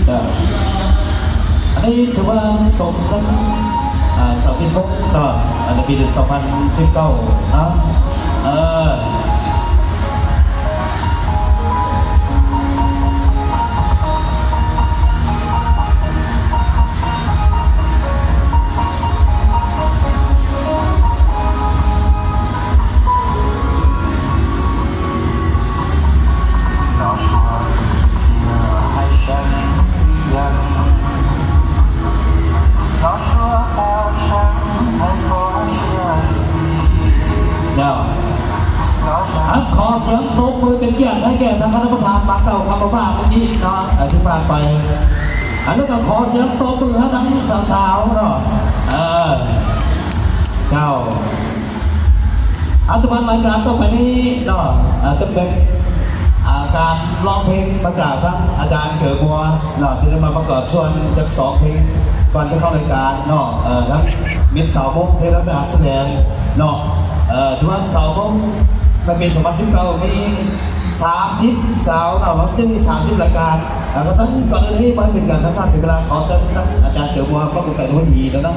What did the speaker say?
ເອີ ອັນນີ້ຖືວ່າສົມກັບ ອ່າ ສາວພິນມົກເນາະ ອັນໃນປີສອງພັນສິບເກົ້າເນາະ ເອີ. ເຈົ້າ ອັນຂໍສຽງຕົບມືເປັນກຽດໃຫ້ແກ່ທາງຄະນະປະທານມາເກົ້າຄຳປະພາກເມື່ອກີ້ເນາະ ເອີ ທີ່ຜ່ານໄປ. ອັນນັ້ນກໍຂໍສຽງຕົບມືໃຫ້ທັງສາວໆເນາະ ເອີ ເຈົ້າ. ອັນຕໍ່ມາລາຍການຕໍ່ໄປນີ້ເນາະ ອາດຈະເປັນ ອ່າ ການຮ້ອງເພງມາຈາກທາງອາຈານເກີບົວເນາະ ທີ່ໄດ້ມາປະກອບສ່ວນຈັກສອງເພງກ່ອນຈະເຂົ້າລາຍການເນາະ ເອີ ທັງມິດສາວມົ້ງທີ່ໄດ້ໄປຫາສະແດງເນາະ ເອີ ຖືວ່າສາວມົ້ງໃນປີສອງພັນສິບເກົ້າມີສາມສິບສາວເນາະ ມັນຈະມີສາມສິບລາຍການ ແລ້ວກໍຊັ້ນກ່ອນອື່ນນີ້ບໍ່ໃຫ້ເປັນການທຳຊ້າເສຍເວລາ ຂໍເຊີນທາງອາຈານເກີບົວມາປະກອບການເວທີແລ້ວເນາະ.